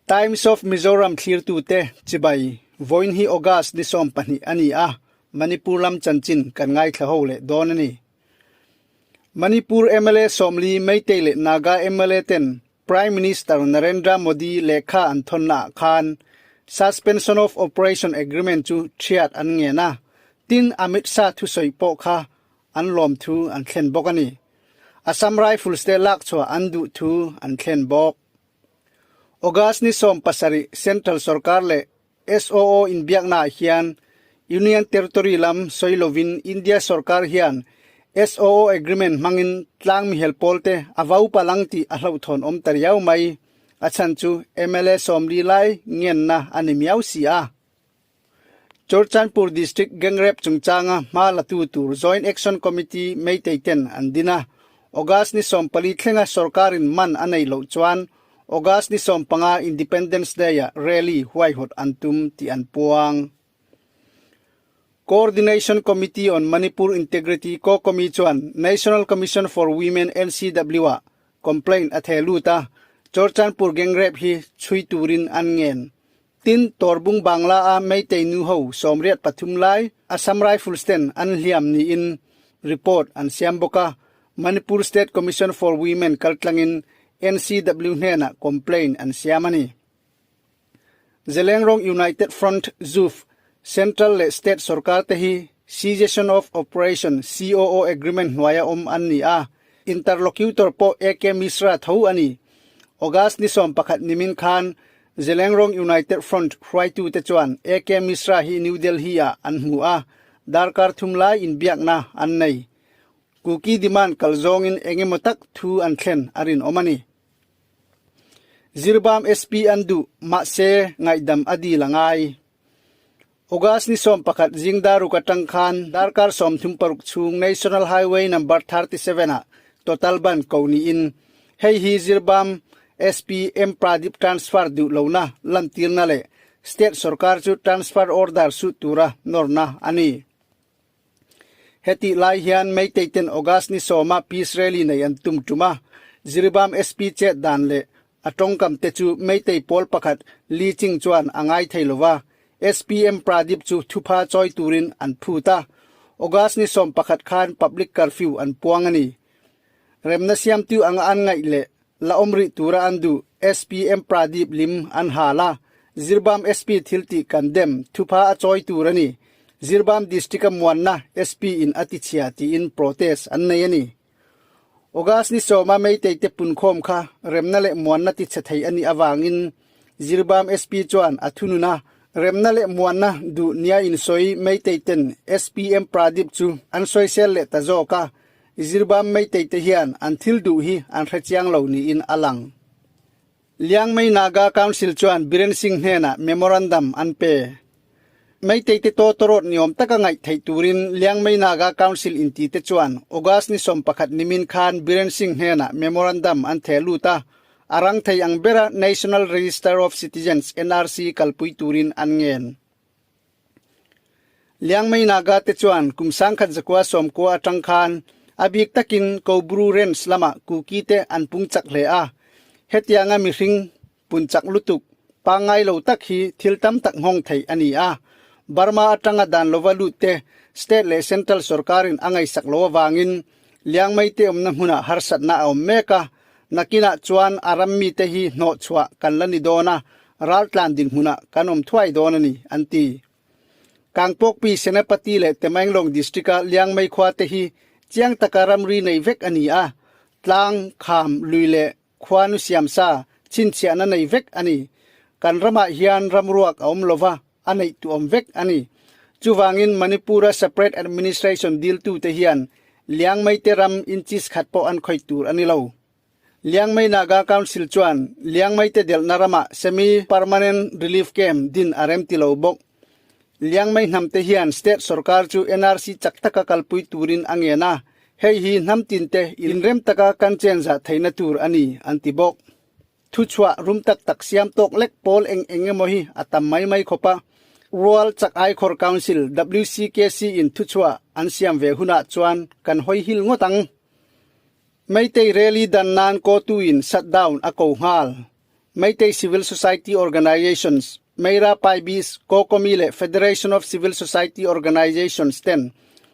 Times of Mizoram thlirtute chibai, vawiin hi August ni 12 a ni a, Manipur lam chanchin kan ngaithla ho leh dawn a ni. Manipur mla 40 Meitei leh Naga mla ten Prime Minister Narendra Modi lehkha an thawnnaah khan Suspension of Operation Agreement chu thiat an ngen a, tin Amit Shah thusawi pawh kha an lawm thu an thlen bawk a ni. Assam Rifles te lak chhuah an duh thu an thlen bawk. August ni 17 Central sorkar leh SOO inbiaknaah hian Union Territory lam sawi lovin India sorkar hian SOO agreement hmangin tlang mihel pawlte a vau palang tih a hlauhthawn awm ta riau mai. A chhan chu mla 40 lai ngenna a ni miau si a. Churchandpur District Gang Rape chungchanga hma latu tur Joint Action Committee Meitei ten an din a. August ni 14 thlenga sorkarin man a nei loh chuan August ni 15 Independence Day-ah rally huaihawt an tum tih an puang. Coordination Committee on Manipur Integrity, COCOMI, chuan National Commission for Women, NCW, ah complaint a theh lut a, Churchandpur gang rape hi chhui turin an ngen. Tin, Torbung Bangla-a Meitei nu ho 83 lai Assam Rifles ten an hliam niin report an siam bawk a, Manipur State Commission for Women kaltlangin NCW hnenah complaint an siam a ni. Zelengrong United Front, ZUF, Central leh State sorkar te hi Cessation of Operation, COO, Agreement hnuaia awm an ni a, interlocutor pawh AK Mishra tho a ni. August ni 11 nimin khan Zelengrong United Front hruaitute chuan AK Mishra hi New Delhi-ah an hmu a, darkar thum lai inbiakna an nei. Kuki demand kal zawngin eng emaw tak thu an thlen a rinawm a ni. Zirbam SP an duh, mahse ngaihdam a dil a ngai. August ni 11 zing daruk atang khan darkar 36 chhung National Highway number 37 ah total bandh ko niin hei hi Zirbam SP M Pradeep transfer duh lohna lantirna leh state sorkar chu transfer order suh tura nawrna a ni. Hetih lai hian Meitei ten August ni 10 ah peace rally nei an tum tum a, Jiribam SP chet dan leh a tawngkam te chu Meitei pawl pakhat Li Ching chuan a ngai thei lo va, SPM Pradeep chu thupha chawi turin an phut a, August ni 11 khan public curfew an puang a ni. Remna siamtu anga an ngaih leh la awm rih tura an duh SPM Pradeep lim an hal a, Zirbam SP thil tih kan dem thupha a chawi tur a ni. Zirbam District-a muanna SP in a tichhia tiin protest an nei a ni. August ni 10 a Meitei te punkhawm kha remna leh muanna tichhe thei a nih avangin Zirbam SP chuan a thunun a, remna leh muanna duh nia insawi Meitei ten SPM Pradeep chu an sawisel leh ta zawk a, Zirbam Meitei te hian an thil duh hi an hre chiang lo niin a lang. Liangmei Naga Council chuan Biren Singh hnenah memorandum an pe. Meitei te tawtawrawt ni awm taka ngaih theih turin Liangmei Naga Council inti te chuan August ni 11 nimin khan Biren Singh hnenah memorandum an theh lut a, a rang thei ang bera National Register of Citizens, NRC, kalpui turin an ngen. Liangmei Naga te chuan kum 1990 atang khan a bik takin Kobru Range lamah Kuki te an pung chak hle a, hetianga mihring pun chak lutuk pangngai lo tak hi thil tam tak nghawng theih a ni a. Burma atanga dan lova lut te state leh central sorkarin a ngaihsak lo avangin Liangmei te awmna hmunah harsatna a awm mek a, nakinah chuan a ram mite hi hnawhchhuah kan la ni dawn a, raltlan dinhmunah kan awm thuai dawn a ni, an ti. Kangpokpi, Senapati leh Tamenglong District-a Liangmei khua te hi chiang taka ramri nei vek a ni a, tlang, kham, lui leh khuanu siamsa chhinchhiahna nei vek a ni. Kan ramah hian ramruak a awm lova, a neih tu awm vek a ni. Chuvangin Manipur-a Separate Administration diltute hian Liangmei te ram inches khat pawh an khawih tur a ni lo. Liangmei Naga Council chuan Liangmei te delhna ramah Semi-Permanent Relief Camp din a rem ti lo bawk. Liangmei hnam te hian state sorkar chu NRC chak taka kalpui turin a ngen a, hei hi hnam tin te inrem taka kan chen zah theihna tur a ni, an ti bawk. Thuchhuah rum tak tak siam tawk lek pawl eng eng emaw hi a tam mai mai khawp a. Rual Chak Aikhawr Council, WCKC, in thuchhuah an siam ve hunah chuan kan hawi hil ngawt ang. Meitei rally dan nan kotu in shutdown a ko nghal. Meitei Civil Society Organizations, Meira Paibis, Kokomi leh Federation of Civil Society Organizations ten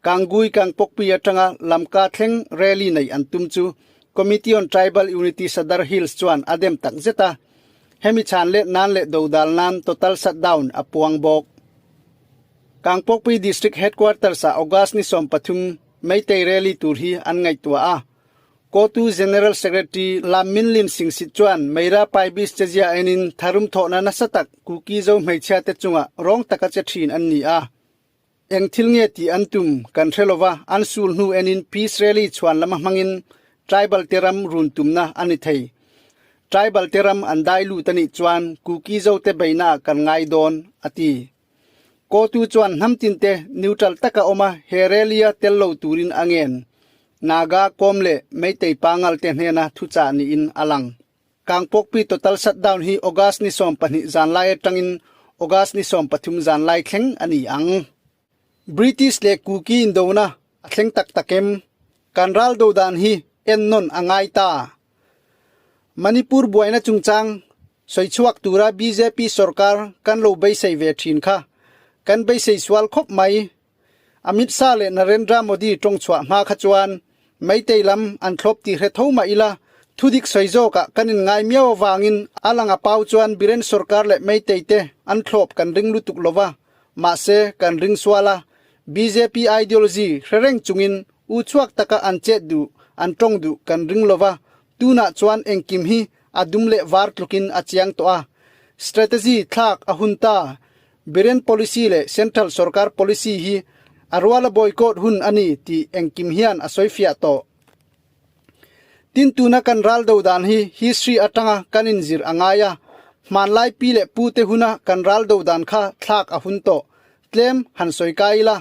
Kangui Kangpokpi atanga Lamka thleng rally nei an tum chu Committee on Tribal Unity Sadar Hills chuan a dem tak zet a, hemi chhan let nan leh dodal nan total shutdown a puang bawk. Kangpokpi District Headquarters ah August ni 13 Meitei rally tur hi an ngaihtuah a, Kotu General Secretary Lam Min Lin Sing Sit chuan Meira Paibis chezia enin tharum thawhna nasa tak Kuki Zo hmeichhia te chungah rawng taka che thin an ni a. Eng thil nge tih an tum kan hre lova, an sul hnu enin Peace Rally chhuan lama hmangin Tribal te ram run tumna a ni thei. Tribal te ram an dai lut a nih chuan Kuki Zo te beihna ah kan ngai dawn, a ti. Kotu chuan hnam tinte neutral taka awma he rally-a tel lo turin a ngen. Naga, Kom leh Meitei Pangal te hnena thuchah niin a lang. Kangpokpi total shutdown hi August ni 12 zanlai atangin August ni 13 zanlai thleng a ni ang. British leh Kuki indona a thleng tak tak em? Kan ral do dan hi ennawn a ngai ta. Manipur buaina chungchang sawichhuak tura bjp sorkar kan lo beisei ve thin kha kan beisei sual khawp mai. Amit Shah leh Narendra Modi tawngchhuah hma kha chuan Meitei lam an thlawp ti hre tho mah ila, thudik sawi zawkah kan inngai miau avangin a lang a pau chuan Biren sorkar leh Meitei te an thlawp kan ring lutuk lo va, mahse kan ring sual a, bjp ideology hre reng chungin u chhuak taka an chet duh, an tawng duh kan ring lo va, tunah chuan engkim hi a dum leh var tlukin a chiang tawh a, strategy thlak a hun ta. Biren policy leh Central sorkar policy hi a ruala boycott hun a ni tih engkim hian a sawifiah tawh. Tin tuna kan ral do dan hi history atanga kan inzir a ngai a, hmanlai pi leh pu te huna kan ral do dan kha thlak a hun tawh. Tlem han sawi kai ila.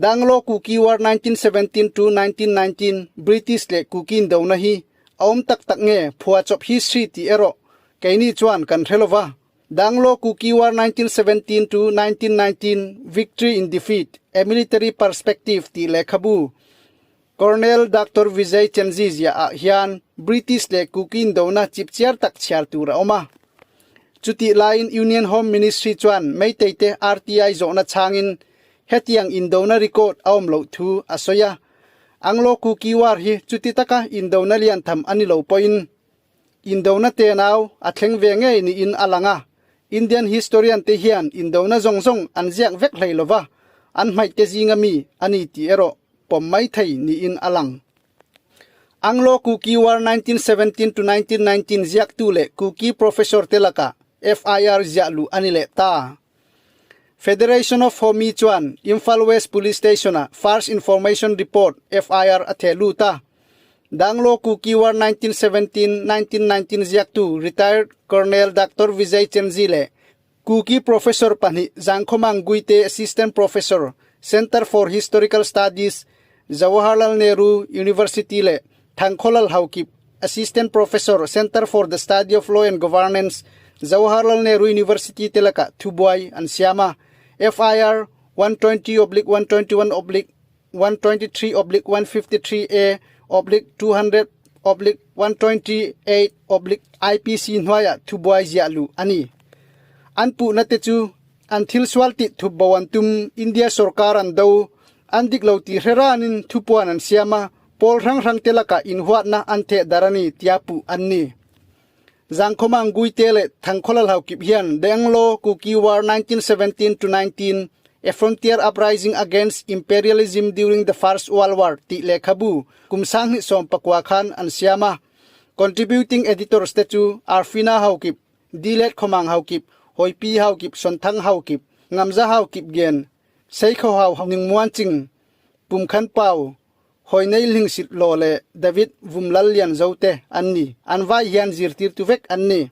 Danglo Kuki War 1917 to 1919 British leh Kuki indona hi a awm tak tak nge phuahchawp history tih erawh keini chuan kan hre lova. Danglo Kuki War 1917 to 1919 Victory in Defeat, A Military Perspective tih lehkhabu Colonel Doctor Vijay Chenji ziah ah hian British leh Kuki indona chipchiar tak chhiar tur a awm a. Chutih laiin Union Home Ministry chuan Meitei te RTI zawhna chhangin hetiang indona record a awm loh thu a sawi a. Anglo-Kuki War hi chuti taka indona lian tham a ni lo pawhin Indona tenau a thleng ve ngei niin a lang a, Indian historian te hian indona zawng zawng an ziak vek hlei lova, an hmaih te zinga mi a ni tih erawh pawm mai thei niin a lang. Anglo-Kuki War 1917 to 1919 ziaktu leh Kuki professor te lakah FIR ziah luh a ni leh ta. Federation of Homi chuan Imphal West Police Station-ah First Information Report, FIR, a theh lut a. Danglo Kuki War 1917-1919 ziaktu Retired Colonel Doctor Vijay Chenji leh Kuki Professor pahnih Zangkhawmang Guite Assistant Professor, Centre for Historical Studies, Jawaharlal Nehru University leh Thangkhawlal Haokip, Assistant Professor, Centre for the Study of Law and Governance, Jawaharlal Nehru University te lakah thubuai an siam a. FIR 120/121/ 123/153 A 200 128 IPC hnuaiah thubuai ziah luh a ni. An puhna te chu an thil sual tih thup bo an tum, India sorkar an do, an dik lo tih hre ranin thupuan an siam a, pawl hrang hrang te lakah inhuatna an theh darh a ni tia puh an ni. Zangkhawmang Guite leh Thangkhawlal Haokip hian The Anglo-Kuki War 1917 to 19, A Frontier Uprising Against Imperialism During the First World War tih lehkhabu kum 2019 khan an siam a. Contributing editors te chu Arfina Haokip, Dilet Khawmang Haokip, Hawipi Haokip, Sonthang Haokip, Ngamza Haokip Gen, Seikho Hau Ningmuan Ching, Pumkhan Pau, Hawinei Hlingsit Law leh David Vumlal Lianzo te an ni. An vai hian zirtirtu vek an ni.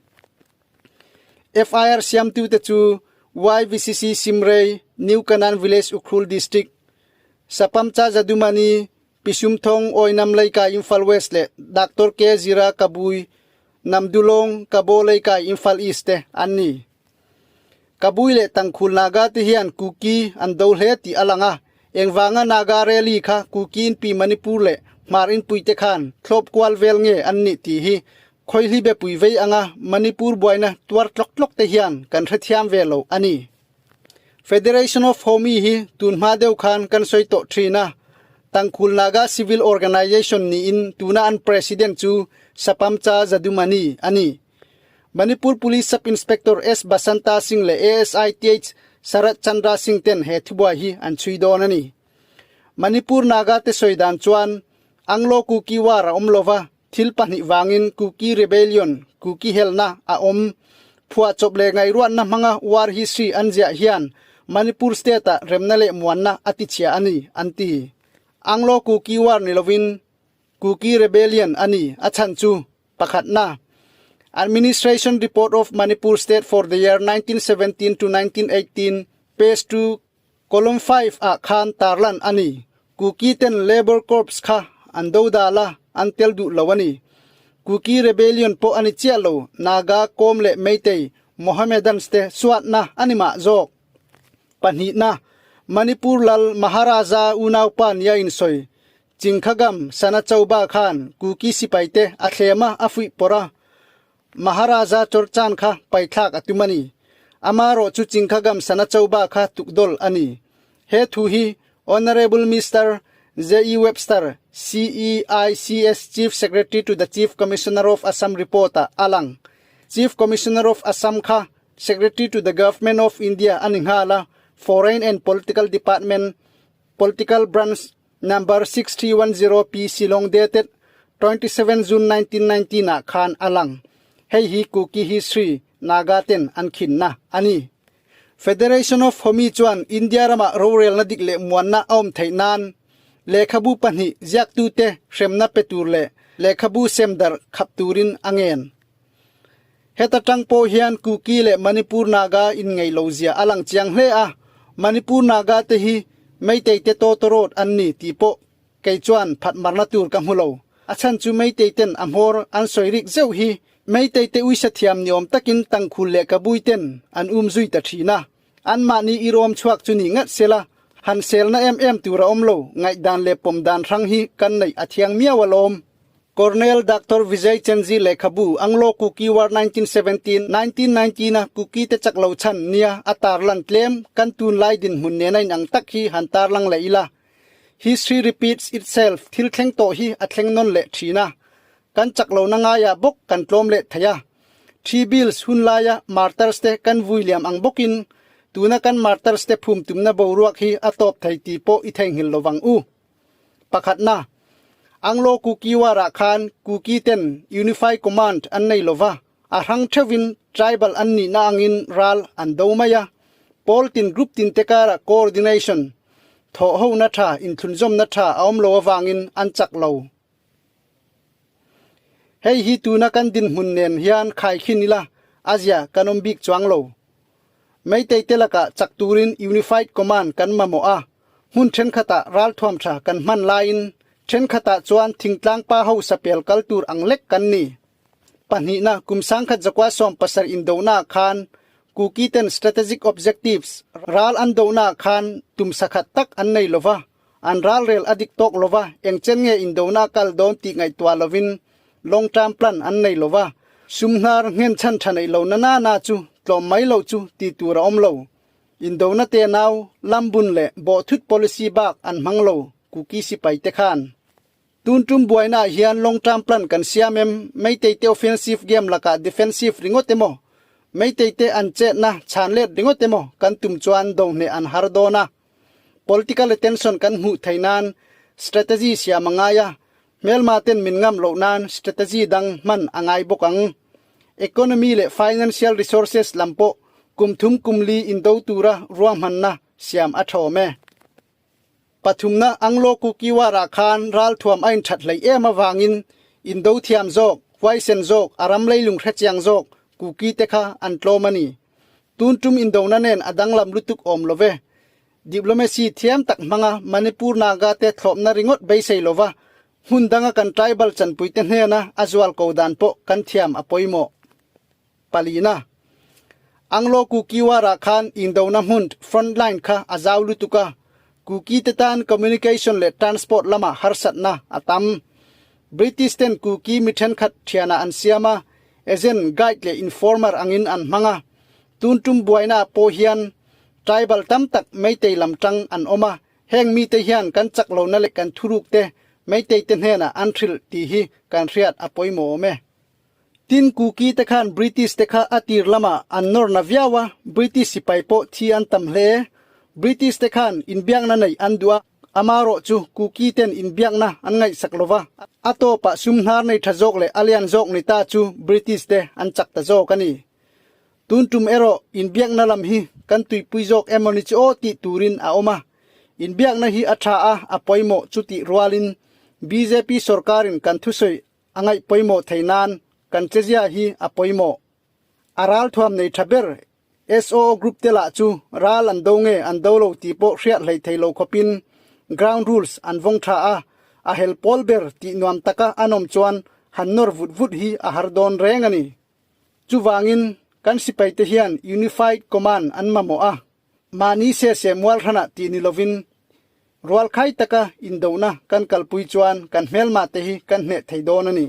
FIR siamtu te chu YVCC Simrei, New Canaan Village Ukhrul District, Sapamcha Jadumani, Pisumthong Oinam Leikai Imphal West leh Doctor K Zira Kabui, Namdulong, Kabo Leikai Imphal East te an ni. Kabui leh Tangkhul Naga te hian Kuki an do hle tih a lang a, engvanga Naga rally kha Kuki inpi Manipur leh Hmar inpui te khan thlawp kual vel nge an nih tih hi Khawihli biapui vei anga Manipur buaina tuar tlawk tlawk te hian kan hrethiam ve lo a ni. Federation of Homi hi tun hma deuh khan kan sawi tawh thin a, Tangkhul Naga Civil Organization niin tuna an President chu Sapamcha Jadumani a ni. Manipur Police Sub Inspector S Basanta Singh leh ASI TH Sarat Chandra Singh ten he thubuai hi an chhui dawn a ni. Manipur Naga te sawi dan chuan Anglo Kuki War a awm lova, Thil pahnih vangin Kuki Rebellion, Kuki helna, a awm. Phuahchawp leh ngaihruatna hmanga war history an ziah hian Manipur state-ah remna leh muanna a tichhia a ni, an ti. Anglo Kuki War ni lovin Kuki Rebellion a ni, a chhan chu, pakhatna, Administration Report of Manipur State for the year 1917 to 1918, page 2, Column 5 ah khan tarlan a ni. Kuki ten Labour Corps kha an do dal a, an tel duh lo a ni. Kuki Rebellion pawh a ni chiah lo, Naga, Kom leh Meitei, Mohammedans te suatna a ni mah zawk. Pahnihna, Manipur lal Maharaja unaupa nia insawi, Chingkhagam Sana Chauba khan Kuki sipaite a thlem a, a fuih pawrh a. Maharaja Chorchan kha paithlak a tum a ni. Amarawh chu Chingkhagam Sana Chauba kha tukdawl a ni. He thu hi Honourable Mister J.E. Webster, CEICS Chief Secretary to the Chief Commissioner of Assam report ah a lang. Chief Commissioner of Assam kha Secretary to the Government of India a ni nghal a, Foreign and Political Department, Political Branch, Number 6310 P Shillong dated 27 June 1919 ah khan a lang. Hei hi Kuki history Naga ten an khinna a ni. Federation of Homi chuan India rama rorelna dik leh muanna a awm theih nan lehkhabu pahnih ziaktute hremna pe tur leh lehkhabu semdarh khap turin a ngen. Heta tang pawh hian Kuki leh Manipur Naga inngeih lo zia a lang chiang hle a, Manipur Naga te hi Meitei te tawtawrawt an ni tih pawh kei chuan phat marna tur ka hmu lo. A chhan chu Meitei ten a hmawr an sawi rik zeuh hi Meitei te uisa thiam ni awm takin tangkhul leh kabui ten an um zui ta thin a. Anmahni i rawm chhuak chu ni ngat sela, han selna em em tur a awm lo, ngaihdan leh pawm dan hrang hi kan neih a thiang miau alawm. Colonel Doctor Vijay Chenji lehkhabu Anglo Kuki War 1917, 1919 a Kuki te chak lo chhan nia a tarlan tlem kan tunlai dinhmun nena inang tak hi han tarlang leh ila. History repeats itself thil thleng tawh hi a thleng nawn leh thin a, kan chak lohna ngaiah bawk kan tlawm leh thei a. Three Bills hun laia martyrs te kan vui liam ang bawkin tuna kan martyrs te phum tumna boruak hi a tawp thei tih pawh i theihnghilh lovang u. Pakhatna, Anglo Kuki War ah khan Kuki ten Unified Command an nei lova, a hrang theuhin tribal an nihna angin ral an do mai a. Pawl tin group tin te karah coordination, thawhhona tha, inthlunzawmna tha a awm lo avangin an chak lo. Hei hi tuna kan dinhmun nen hian khaikhin ila a zia kan awm bik chuang lo. Meitei te lakah chak turin Unified Command kan mamawh a, hmun thenkhatah ralthuam tha kan hman laiin thenkhatah chuan thingtlang pa ho sapel kal tur ang lek kan ni. Pahnihna, kum sangkhat zakua sawm pasarih indohnaah khan Kuki ten strategic objectives ral an dohnaah khan tum sakhat tak an nei lova, an ralrel a dik tawk lova, engchen nge indohna kal dawn tih ngaihtuah lovin long term plan an nei lova, sumhnar nghen chhan tha neih lo na na na chu tlawm mai loh chu ti tur a awm lo. Indona te nau, lambun leh bawhthut policy bak an hmang lo, Kuki sipai te khan. Tun tum buainaah hian long term plan kan siam em? Meitei te offensive game lakah defensive ringawt emaw, Meitei te an chetna chhan let ringawt emaw kan tum chuan do hneh an har dawn a. Political attention kan hmuh theih nan strategy siam a ngai a, hmelma ten min ngam loh nan strategy dang hman a ngai bawk ang. Economy leh financial resources lam pawh kum thum kum li indo tura ruahmanna siam a thawm e. Pathumna Anglo Kuki War ah khan ralthuam a inthat hleih em avangin indo thiam zawk, huaisen zawk, a ram leilung hrechiang zawk Kuki te kha an tlawm a ni. Tun tum indona nen a danglam lutuk awm lo ve. Diplomacy thiam tak hmanga Manipur Naga te thlawpna ringawt beisei lova hmun danga kan tribal chanpuite hnena a zual ko dan pawh kan thiam a pawimawh. Palina. Anglo Kuki War ah khan indona hmun front line kha a zau lutuk a, Kuki te tan communication leh transport lama harsatna a tam. British ten Kuki mi thenkhat thianah an siam a, agent, guide leh informer angin an hmang a. Tun tum buainaah pawh hian tribal tam tak Meitei lam tang an awm a, heng mite hian kan chak lohna leh kan thuruk te Meitei te hnenah an hrilh tih hi kan hriat a pawimawh awm e. Tin, Kuki te khan British te kha a tir lamah an nawr na viau a, British sipai pawh thi an tam hle. British te khan inbiakna neih an duh a, amarawh chu Kuki ten inbiakna an ngaihsak lo va, a tawpah sum hnar nei tha zawk leh a lian zawk ni ta chu British te an chak ta zawk a ni. Tun tum erawh inbiakna lam hi kan tuipui zawk emaw ni chu aw tih turin a awm a. Inbiakna hi a tha a, a pawimawh chutih rualin bjp sorkarin kan thusawi A ngaih pawimawh thei nan kan chezia hi a pawimawh. A ral thuam nei tha ber SOO group te lah chu ral an do nge an do lo tih pawh hriat hlei thei lo khawpin ground rules an vawng tha a, a hel pawl ber tih nuam taka an awm chuan han nawr vut vut hi a har dawn reng a ni. Chuvangin kan sipai te hian unified command an mamawh a, mahni se se mual hranah tih ni lovin Rualkhai taka indohna kan kalpui chuan kan hmelmah te hi kan hneh thei dawn a ni.